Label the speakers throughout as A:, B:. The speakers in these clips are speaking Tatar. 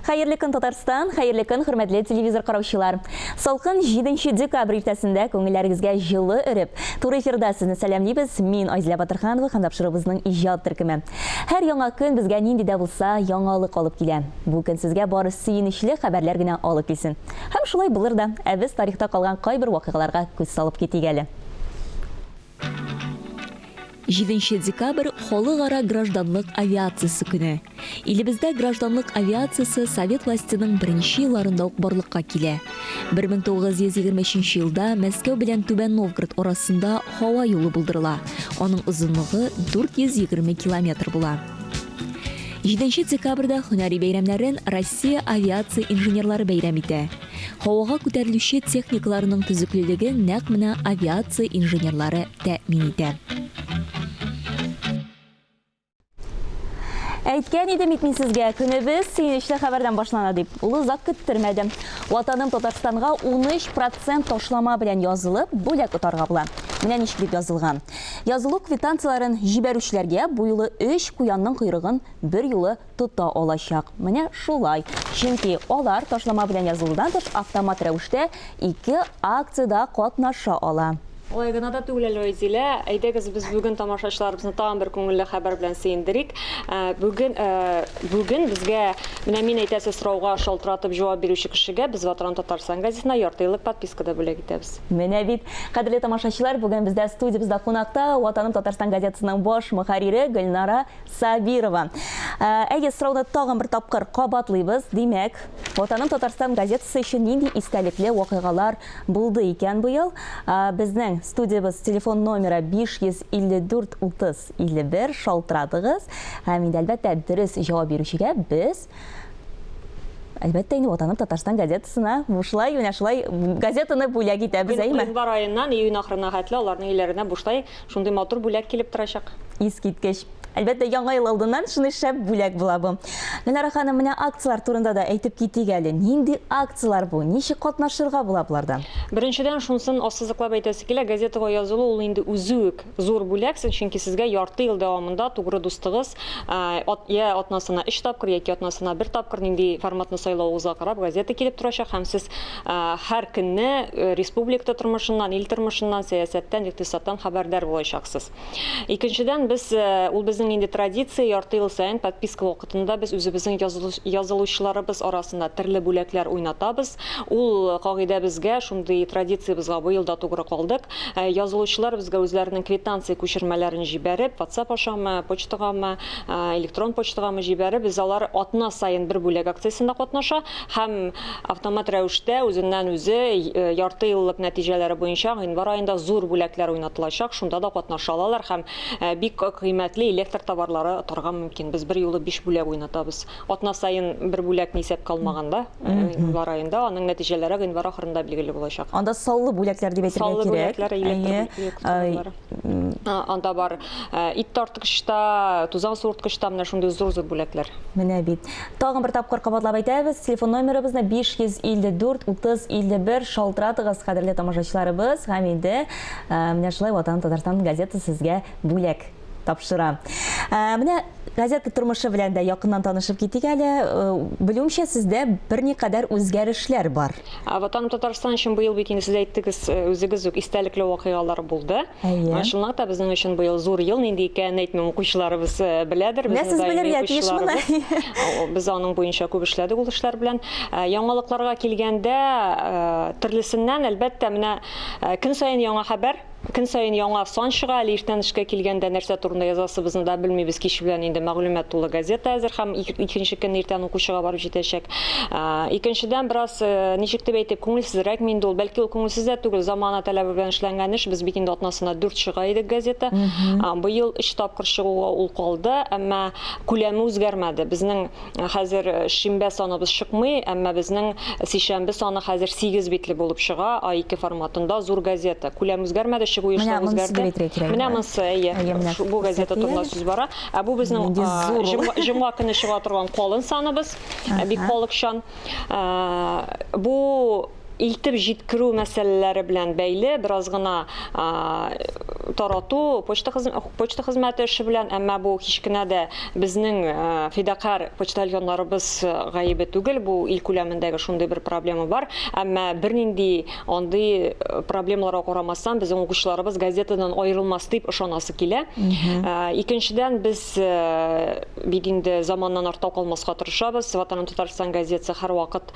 A: Хәерле көн, Татарстан, хәерле көн, хөрмәтле телевизор караучылар. Салкын 7 декабрь иртәсендә күңелләрегезгә җылы өреп, туры эфирда сезне сәламлибез. Мин Айзилә Батырханова һәм тапшыруыбызның иҗат төркеме. Һәр яңа көн безгә нинди дә булса яңалык алып килә. Бу көн сезгә бары сөенечле хәбәрләр генә алып килсен. Һәм шулай булыр да. Ә без тарихта калган кайбер вакыйгаларга күз салып китик әле. 7 декабрь Халыкара гражданлык авиациясе көне. Илебездә гражданлык авиациясе совет властеның беренче елларында ук барлыкка килә. 1923 елда Мәскәү белән Түбән Новгород арасында һава юлы булдырыла. Аның озынлыгы 420 километр була. 7 декабрьдә һөнәри бәйрәмнәрен Россия авиация инженерлары бәйрәм итә. Һавага күтәрелүче техникаларның төзеклелеген нәкъ менә авиация инженерлары тәэмин итә. Әйткән идем бит мин сезгә, көнебез сөенечле хәбәрдән башлана дип. Ул озак көттермәде. Ватаным Татарстанга 13 процент ташлама белән язылып, бүләк отарга була. Менә ничек дип язылган. Язылу квитанцияләрен җибәрүчеләргә бу юлы өч куянның койрыгын берьюлы тота алачак. Менә шулай. Чөнки алар ташлама белән язылудан тыш автомат рәвештә ике акциядә катнаша ала.
B: Алай гына да түгел әле, Айзилә. Әйдәгез, без бүген тамашачыларыбызны тагын бер күңелле хәбәр белән сөендерик. Бүген, бүген безгә менә мин әйтәсе сорауга шалтыратып җавап бирүче кешегә без Ватаным Татарстан газетасына ярты еллык подписка да бүләк итәбез.
A: Менә бит, кадерле тамашачылар, бүген бездә студиябездә кунакта Ватаным Татарстан газетасының баш мөхәррире Гөлнара Сабирова. Әйе, сорауны тагын бер тапкыр кабатлыйбыз. Димәк, Ватаным Татарстан газетасы өчен нинди истәлекле вакыйгалар булды икән быел? Безнең студиябез телефон номеры 554 30 51 шалтыратыгыз. Һәм инде әлбәттә дөрес җавап бирүчегә без Әлбәттә инде Ватаным Татарстан газетасына бушлай, менә шулай газетаны бүләк итәбез, әйме?
B: Гыйнвар аеннан июнь ахырына хәтле аларның өйләренә бушлай Шундый матур бүләк килеп торачак.
A: Искиткеч. Әлбәттә, яңа ел алдыннан шундый шәп бүләк була бу. Гөлнара ханым, менә акцияләр турында да әйтеп китик әле. Нинди акцияләр бу? Ничек катнашырга була боларда?
B: Беренчедән, шунысын ассызыклап әйтәсе килә, газетага язылу ул инде үзе үк зур бүләк, чөнки сезгә ярты ел дәвамында тугры дустыгыз я атнасына өч тапкыр, яки атнасына бер тапкыр, нинди форматны сайлавыгызга карап, газета килеп торачак һәм сез Һәр көнне республика тормышыннан, ил тормышыннан, сәясәттән, икътисадтан хәбәрдар булачаксыз. Икенчедән, без, ул безнең инде традиция, ярты ел саен подписка вакытында без үзебезнең язылучыларыбыз арасында төрле бүләкләр уйнатабыз. Ул кагыйдәбезгә, шундый традициябезгә быел да тугры калдык. Язылучылар безгә үзләренең квитанция күчермәләрен җибәреп, WhatsApp ашамы, почтагамы, электрон почтагамы җибәреп, без алар атна саен бер бүләк акциясендә катнаша һәм Автомат рәвештә үзеннән-үзе ярты еллык нәтиҗәләре буенча гыйнвар аенда зур бүләкләр уйнатылачак, шунда да катнаша алалар һәм бик кыйммәтле электр товарлары отарга мөмкин. Без берьюлы биш бүләк уйнатабыз. Атна саен бер бүләкне исәпкә алмаганда, гыйнвар аенда, аның нәтиҗәләре гыйнвар ахырында билгеле булачак.
A: Анда саллы бүләкләр дип әйтергә
B: Саллы
A: кирәк.
B: бүләкләр, электр товарлары. Анда бар ит тарткычта, тузан суырткычта, менә шундый зур-зур бүләкләр.
A: Менә бит. Тагын бер тапкыр кабатлап әйтәбез, телефон номерыбызны 554 30 51 шалтыратыгыз, кадерле тамашачыларыбыз, һәм инде менә шулай Ватаным Татарстан газетасы сезгә бүләк тапшыра. Менә газета тормышы белән дә якыннан танышып китик әле. Белүемчә, сездә берникадәр үзгәрешләр бар.
B: Ватаным Татарстан өчен быел бит инде сез әйттегез, үзегез үк истәлекле вакыйгалар булды.
A: Әйе.
B: Чынлап та безнең өчен быел зур ел, нинди икәнен әйтмим, укучыларыбыз беләдер.
A: Менә сез белергә тиеш моны.
B: Без аның буенча күп эшләдек ул эшләр белән. Яңалыкларга килгәндә, төрлесеннән, әлбәттә, менә көн саен яңа хәбәр. Көн саен яңа сан чыга, әле иртән эшкә килгәндә нәрсә турында язасыбызны да белмибез, кич белән инде мәгълүмат тулы газета әзер һәм икенче көнне иртән укучыга барып җитәчәк. Икенчедән, бераз, ничек дип әйтик, күңелсезрәк инде ул. Бәлки ул күңелсез дә түгел, замана таләбе белән эшләнгән эш. Без бит инде атнасына дүрт чыга идек газета. Быел өч тапкыр чыгуга ул калды, әмма күләме үзгәрмәде. Безнең Хәзер шимбә саныбыз чыкмый, әмма безнең сишәмбе саны хәзер 8 битле булып чыга, А2 форматында зур газета. Күләм үзгәрмәде, чыгу ешлыгы үзгәрде. Менә монысы, әйе. Бу газета турында сүз бара. Ә бу безнең җомга көне чыга торган калын саныбыз, бик халыкчан. Бу илтеп җиткерү мәсьәләләре белән бәйле бераз гына тарату, почта почта хезмәте эше белән, әмма бу һич кенә дә безнең фидакарь почтальоннарыбыз гаебе түгел, бу ил күләмендәге шундый бер проблема бар. Әмма бернинди андый проблемаларга карамастан, безнең укучыларыбыз газетадан аерылмас дип ышанасы килә. Икенчедән, без бит инде заманнан артта калмаска тырышабыз. Ватаным Татарстан газетасы һәрвакыт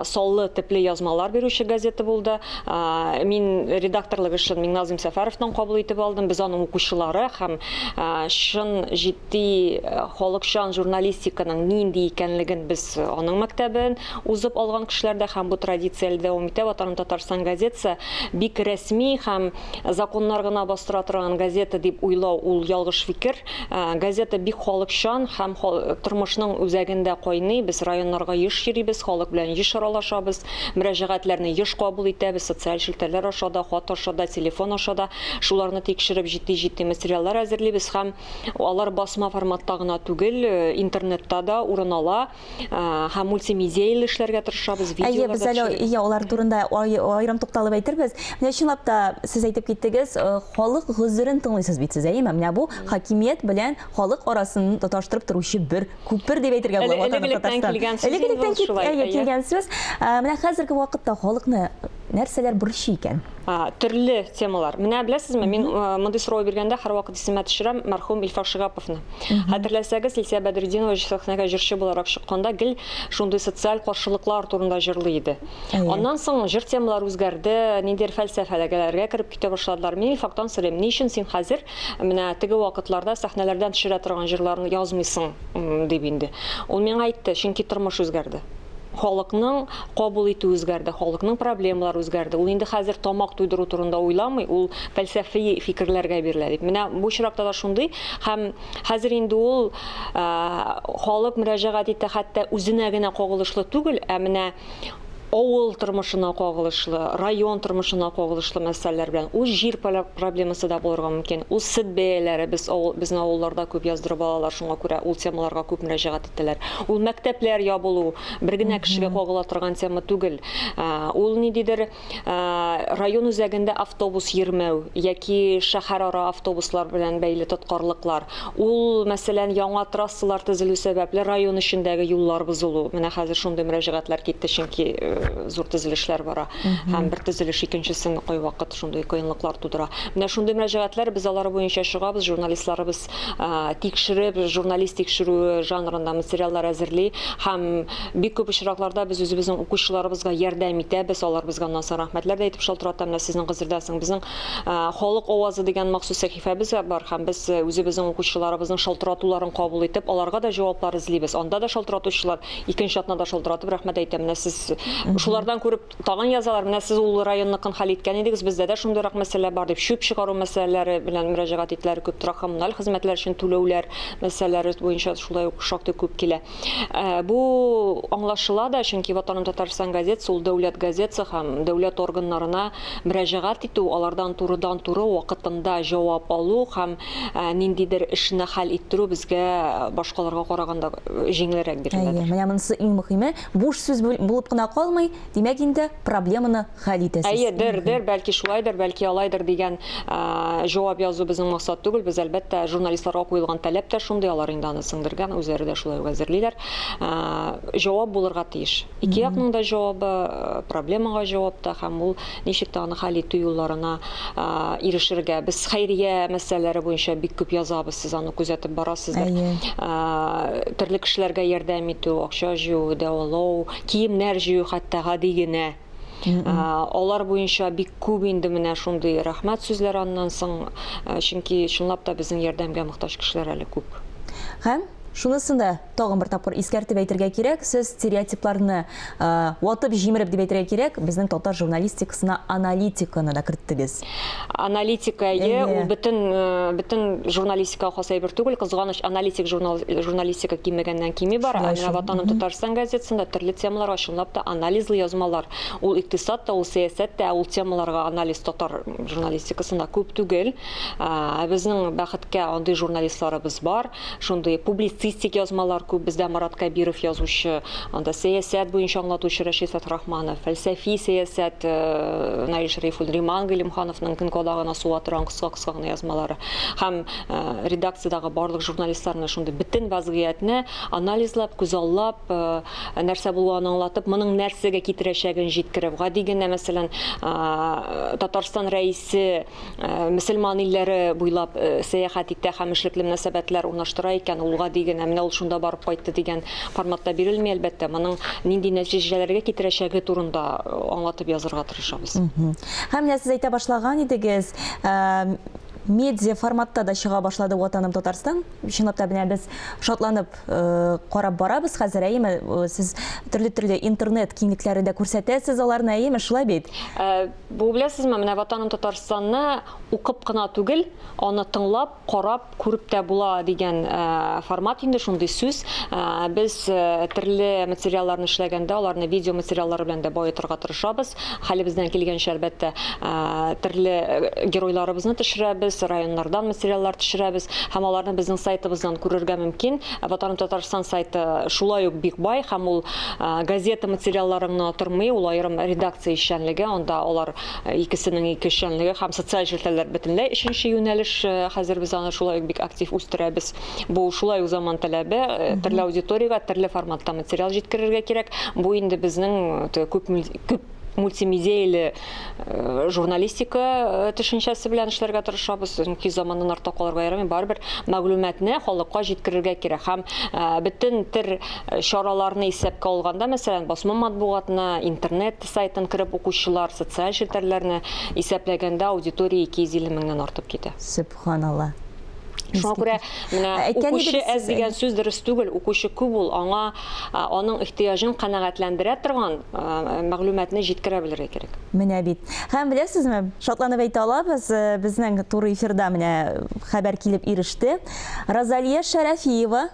B: саллы, төпле язмалар бирүче газета булды. Мин редакторлык эшен Миңназыйм Сәфәровтан кабул итеп алдым. Без аның укучылары һәм чын җитди халыкчан журналистиканың нинди икәнлеген без аның мәктәбен узып алган кешеләр дә һәм бу традиция әле дәвам итә. Ватаным Татарстан газетасы бик рәсми һәм законнар гына бастыра торган газета дип уйлау ул ялгыш фикер. Газета бик халыкчан һәм тормышның үзәгендә кайный. Без районнарга еш йөрибез, халык белән еш аралашабыз, мөрәҗәгатьләрне еш кабул итәбез, социаль челтәрләр аша да, хат аша да, телефон аша да. Шуларны тикшереп, җитди-җитди материаллар әзерлибез һәм алар басма форматта гына түгел, интернетта да урын ала. Һәм мультимедияле эшләргә тырышабыз,
A: видеолар. Әйе, без әле әйе, алар турында аерым тукталып әйтербез. Менә чынлап та сез әйтеп киттегез, халык гозерен тыңлыйсыз бит сез, әйеме? Менә бу хакимият белән халык арасын тоташтырып торучы бер күпер дип әйтергә була.
B: Элек-электән килгән сүз.
A: Элек-электән килгән сүз. Менә хәзерге вакытта халыкны нәрсәләр борчый икән?
B: Төрле темалар. Менә беләсезме, мин мондый сорау биргәндә һәрвакыт исемә төшерәм мәрхүм Илфак Шигаповны. Хәтерләсәгез, Илсөя Бәдретдинова сәхнәгә җырчы буларак чыкканда гел шундый социаль каршылыклар турында җырлый иде. Аннан соң җыр темалары үзгәрде, ниндидер фәлсәфәләргә кереп китә башладылар. Мин Илфактан сорыйм, ни өчен син хәзер менә теге вакытларда сәхнәләрдән төшерә торган җырларны язмыйсың, дип инде. Ул миңа әйтте, чөнки тормыш үзгәрде. Халыкның кабул итүе үзгәрде, халыкның проблемалары үзгәрде. Ул инде хәзер тамак туйдыру турында уйламый, ул фәлсәфи фикерләргә бирелә дип. Менә бу очракта да шундый. Һәм хәзер инде ул халык мөрәҗәгать итә хәтта үзенә генә кагылышлы түгел, ә менә авыл тормышына кагылышлы, район тормышына кагылышлы мәсьәләләр белән. Ул җир проблемасы да булырга мөмкин. Ул сөт бәяләре, без авыл, безнең авылларда күп яздырып алалар, шуңа күрә ул темаларга күп мөрәҗәгать иттеләр. Ул мәктәпләр ябылу бер генә кешегә кагыла торган тема түгел. Ул ниндидер район үзәгендә автобус йөрмәү яки шәһәрара автобуслар белән бәйле тоткарлыклар. Ул, мәсәлән, яңа трассалар төзелү сәбәпле район эчендәге юллар бозылу. Менә хәзер шундый мөрәҗәгатьләр китте, чөнки зур төзелешләр бара. Һәм бер төзелеш икенчесен кайвакыт шундый кыенлыклар тудыра. Менә шундый мөрәҗәгатьләр, без алар буенча чыгабыз, журналистларыбыз тикшереп, журналист тикшерүе жанрында материаллар әзерли һәм бик күп очракларда без үзебезнең укучыларыбызга ярдәм итәбез, алар безгә аннан соң рәхмәтләр дә әйтеп шалтырата, менә сезнең гозердән соң безнең Халык авазы дигән махсус сәхифәбез бар һәм без үзебезнең укучыларыбызның шалтыратуларын кабул итеп, аларга да җаваплар эзлибез. Анда да шалтыратучылар икенче атнада шалтыратып рәхмәт әйтә, менә сез шулардан күреп Тагын язалар, менә сез ул районныкын хәл иткән идегез, бездә дә шундыйрак мәсьәлә бар дип, чүп чыгару мәсьәләләре белән мөрәҗәгать итүләре күп, торак-коммуналь хезмәтләр өчен түләүләр мәсьәләләре буенча шулай ук шактый күп килә. Бу аңлашыла да, чөнки Ватаным Татарстан газетасы ул дәүләт газетасы һәм дәүләт органнарына мөрәҗәгать итү, алардан турыдан-туры вакытында җавап алу һәм ниндидер эшне хәл иттерү безгә башкаларга караганда җиңелрәк биреләдер.
A: Әйе, менә монысы иң мөһиме. Буш сүз булып кына калмый, димәк инде проблеманы хәл итәсез.
B: Әйе, дер, дер, бәлки шулайдыр, бәлки алайдыр дигән җавап язу безнең максат түгел. Без, әлбәттә, журналистларга куелган таләп тә шундый, алар инде аны сеңдергән, үзләре дә шулай ук әзерлиләр. Җавап булырга тиеш. Ике якның да җавабы, проблемага җавап та һәм ул ничек тә аны хәл итү юлларына ирешергә. Без хәйрия мәсьәләләре буенча бик күп язабыз, сез аны күзәтеп барасыздыр. Төрле кешеләргә ярдәм итү, акча җыю, дәвалау, киемнәр җыю хәтта гади генә. Алар буенча бик күп инде менә шундый рәхмәт сүзләре аннан соң, чөнки чынлап та безнең ярдәмгә мохтаҗ кешеләр әле күп.
A: Һәм шунысын да Тагын бер тапкыр искәртеп әйтергә кирәк, сез стереотипларны ватып, җимереп дип әйтергә кирәк, безнең татар журналистикасына аналитиканы да керттегез.
B: Аналитика, әйе, ул бөтен бөтен журналистикага хас әйбер түгел. Кызганыч, аналитик журналистика кимегәннән кими бара. Ә менә Ватаным Татарстан газетасында төрле темаларга чынлап та анализлы язмалар. Ул икътисад та, ул сәясәт тә, ул темаларга анализ татар журналистикасында күп түгел. Ә безнең бәхеткә андый журналистларыбыз бар. Шундый публицист. Публицистик язмалар күп бездә Марат Кәбиров язучы, анда сәясәт буенча аңлатучы Рәшит Фәтрахманов, фәлсәфи сәясәт э, Наил Шәрифуллин, Риман Гыйлемхановның көн кадагына суга торган кыска-кыска гына язмалары. Һәм э, редакциядәге барлык журналистларны шундый бөтен вазгыятьне анализлап, күзаллап, э, нәрсә булуын аңлатып, моның нәрсәгә китерәчәген җиткереп, гади генә, мәсәлән, Татарстан рәисе мөселман илләре буйлап сәяхәт итә һәм эшлекле мөнәсәбәтләр урнаштыра икән, ул гади генә, менә ул шунда барып кайтты дигән форматта бирелми, әлбәттә. Моның нинди нәтиҗәләргә китерәчәге турында аңлатып язырга тырышабыз.
A: Һәм менә сез әйтә башлаган идегез, медиа форматта да чыга башлады Ватаным Татарстан. Чынлап та менә без шатланып карап барабыз хәзер, әйеме? Сез төрле-төрле интернет киңлекләрендә күрсәтәсез аларны, әйеме? Шулай бит?
B: Бу беләсезме, менә Ватаным Татарстанны укып кына түгел, аны тыңлап, карап, күреп тә була дигән формат инде, шундый сүз. Без төрле материалларны эшләгәндә, аларны видео материаллары белән дә баетырга тырышабыз. Хәлебездән килгәнчә, әлбәттә, төрле геройларыбызны төшерәбез, районнардан материаллар төшерәбез һәм аларны безнең сайтыбыздан күрергә мөмкин. Ватаным Татарстан сайты шулай ук бик бай һәм ул газета материаллары гына тормый, ул аерым редакция эшчәнлеге, анда алар икесенең ике эшчәнлеге һәм социаль челтәрләр бөтенләй өченче юнәлеш, хәзер без аны шулай ук бик актив үстерәбез. Бу шулай ук заман таләбе, төрле аудиториягә төрле форматта материал җиткерергә кирәк. Бу инде безнең күп күп мультимедияле журналистика төшенчәсе белән эшләргә тырышабыз, чөнки заманнан артта калырга ярамый, барыбер мәгълүматны халыкка җиткерергә кирәк. Һәм бөтен төр чараларны исәпкә алганда, мәсәлән, басма матбугатны, интернет сайтын кереп укучылар, социаль челтәрләрне исәпләгәндә аудитория 250 меңнән артып китә.
A: Сөбханалла.
B: Шуңа күрә менә укучы әз дигән сүз дөрес түгел, укучы күп ул, аңа аның ихтыяҗын канәгатьләндерә торган мәгълүматны җиткерә белергә кирәк.
A: Менә бит. Һәм беләсезме, шатланып әйтә алабыз, безнең туры эфирда менә хәбәр килеп иреште. Розалия Шәрәфиева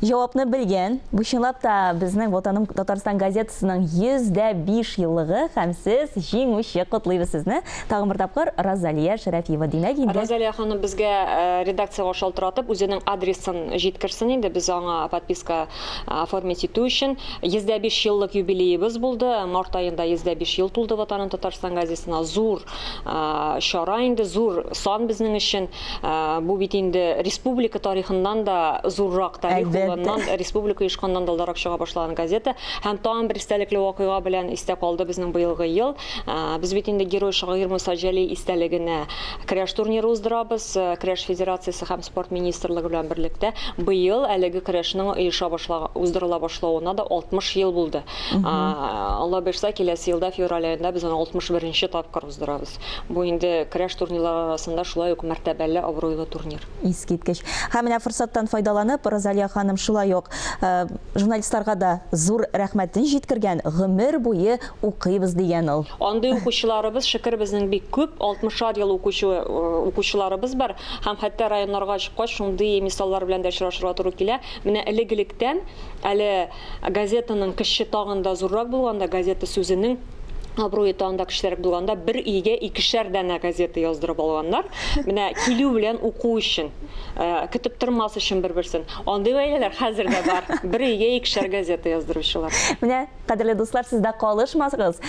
A: җавапны белгән. Бу чынлап та безнең Ватаным Татарстан газетасының 105 еллыгы һәм сез җиңүче. Котлыйбыз сезне. Тагын бер тапкыр Розалия Шәрәфиева. Димәк инде.
B: Розалия ханым безгә редакциягә шалтыратып, үзенең адресын җиткерсен инде, без аңа подписка оформить итү өчен. 105 еллык юбилеебыз булды. Март аенда 105 ел тулды Ватаным Татарстан газетасына. Зур чара инде, зур сан безнең өчен. Бу бит инде республика тарихыннан да зуррак тарих, ул аннан республика оешканнан да алдарак чыга башлаган газета. Һәм тагын бер истәлекле вакыйга белән истә калды безнең быелгы ел. Без бит инде герой шагыйрь Муса Җәлил истәлегенә көрәш турниры уздырабыз. Көрәш федерациясе һәм спорт министрлыгы белән берлектә быел әлеге көрәшнең оеша башла, уздырыла башлавына да 60 ел булды. Алла боерса, киләсе елда февраль аенда без аны 61 нче тапкыр уздырабыз. Бу инде көрәш турнирлары арасында шулай ук мәртәбәле, абруйлы турнир.
A: Искиткеч. Һәм менә форсаттан файдаланып, Розалия ханым шулай ук журналистларга да зур рәхмәтен җиткергән, гомер буе укыйбыз дигән ул.
B: Андый укучыларыбыз, шөкер, безнең бик күп, алтмышар ел укучы укучыларыбыз бар. Һәм хәтта районнарга чыккач, шундый мисаллар белән дә очрашырга туры килә. Менә элек-электән, әле газетаның көче тагын да зуррак булганда, газета сүзенең абруе тагын да көчлерәк булганда, бер өйгә икешәр данә газета яздырып алганнар. Менә килү белән уку өчен, көтеп тормас өчен бер-берсен. Андый гаиләләр хәзер дә бар. Бер өйгә икешәр газета яздыручылар.
A: Менә, кадерле дуслар, сез дә калышмасагыз,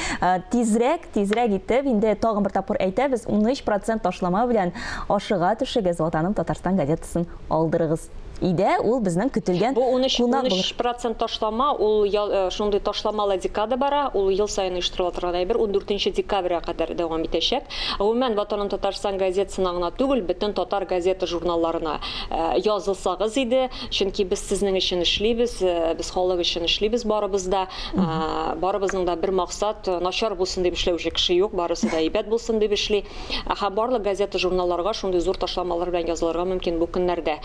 A: тизрәк, тизрәк итеп, инде тагын бер тапкыр әйтәбез, 13 процент ташлама белән ашыга төшегез, Ватаным Татарстан газетасын алдырыгыз. Өйдә ул безнең көтелгән
B: Бу 13,
A: кунак булыр.
B: 13 процент ташлама, ул ял, э, шундый ташламалы декада бара, ул ел саен оештырыла торган әйбер, 14 декабрьгә кадәр дәвам итәчәк. Гомумән, Ватаным Татарстан газетасына гына түгел, бөтен татар газета журналларына э, язылсагыз иде, чөнки без сезнең өчен эшлибез, э, без халык өчен эшлибез барыбыз да. Э, барыбызның да бер максат, э, начар булсын дип эшләүче кеше юк, барысы да әйбәт булсын дип эшли. Һәм барлык газета-журналларга шундый зур ташламалар белән язылырга мөмкин бу көннәрдә.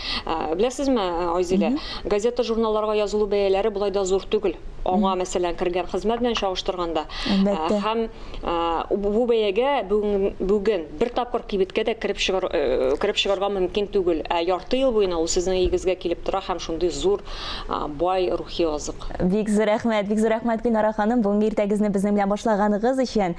B: Беләсезме, Айзилә, газета-журналларга язылу бәяләре болай да зур түгел. Аңа, мәсәлән, кергән хезмәт белән чагыштырганда.
A: Әлбәттә.
B: Һәм бу бәягә бүген, бүген бер тапкыр кибеткә дә кереп чыгар, кереп чыгарга мөмкин түгел. Ә ярты ел буена ул сезнең өегезгә килеп тора һәм шундый зур, бай рухи азык.
A: Бик зур рәхмәт, бик зур рәхмәт, Гөлнара ханым, бүгенге иртәгезне безнең белән башлаганыгыз өчен.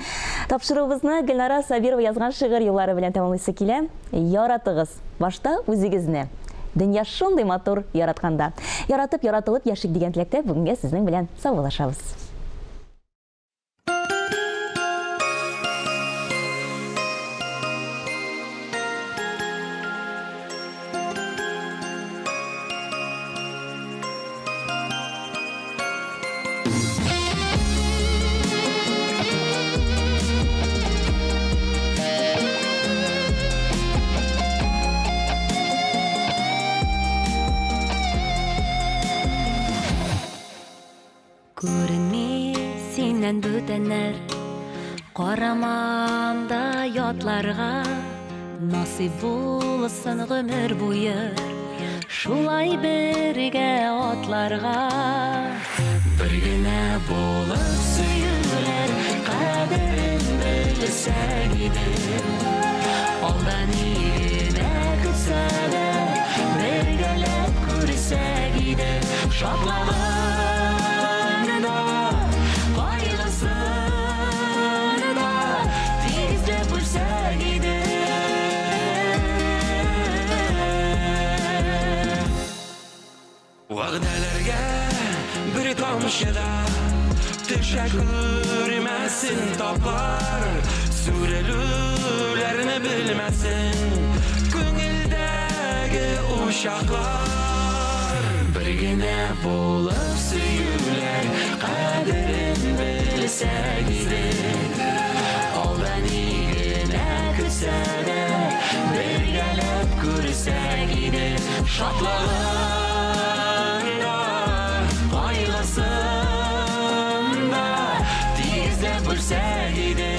A: Тапшыруыбызны Гөлнара Сабирова язган шигырь юллары белән тәмамлыйсы килә. Яратыгыз башта үзегезне. Дөнья шундый матур яратканда. Яратып, яратылып яшик дигән теләктә бүгенгә сезнең белән саубуллашабыз.
C: Күренми синнән бүтәннәр, Карамам да ятларга. Насыйп булсын гомер буе Шулай бергә атларга.
D: Бер генә булып сөюләр Кадерен белсәк иде. Алда ни генә көтсә дә, Бергәләп күрсәк иде. Шатлыгын да, кайгысын да Тигезләп бүлсәк иде. Вәгъдәләргә бер тамчы да төшә күрмәсен таплар, сүрелүләрне белмәсен күңелдәге учаклар. Бер генә булып сөюләр кадерен белсәк иде. Алда ни генә көтсә дә, бергәләп күрсәк иде. Шатлыгын да, кайгысын да тигезләп бүлсәк иде.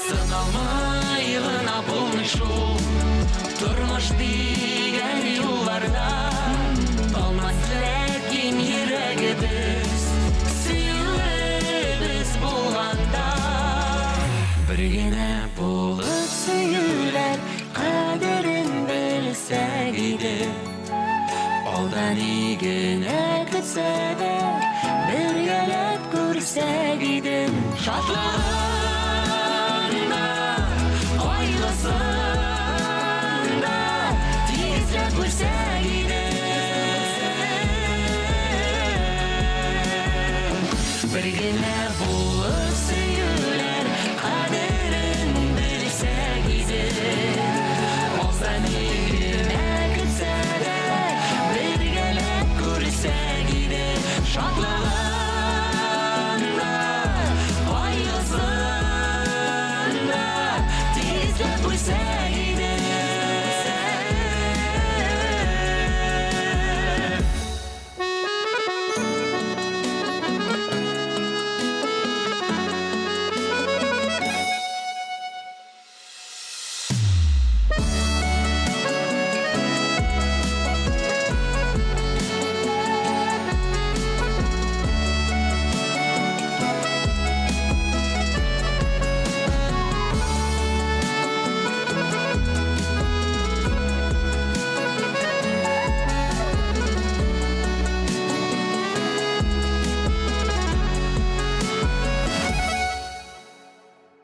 D: Сыналмай гына булмый шул тормыш дигән юлларда. Талмас ләкин йөрәгебез сөюебез булганда. Бер генә булып сөюләр кадерен белсәк иде. Алда ни генә көтсә дә, бергәләп күрсәк иде. Шатлыгын да, кайгысын да тигезләп бүлсәк иде. Бер генә булып сөюләр кадерен белсәк иде. Алса ни генә көтсә дә, бергәләп күрсәк иде. Шатлыгын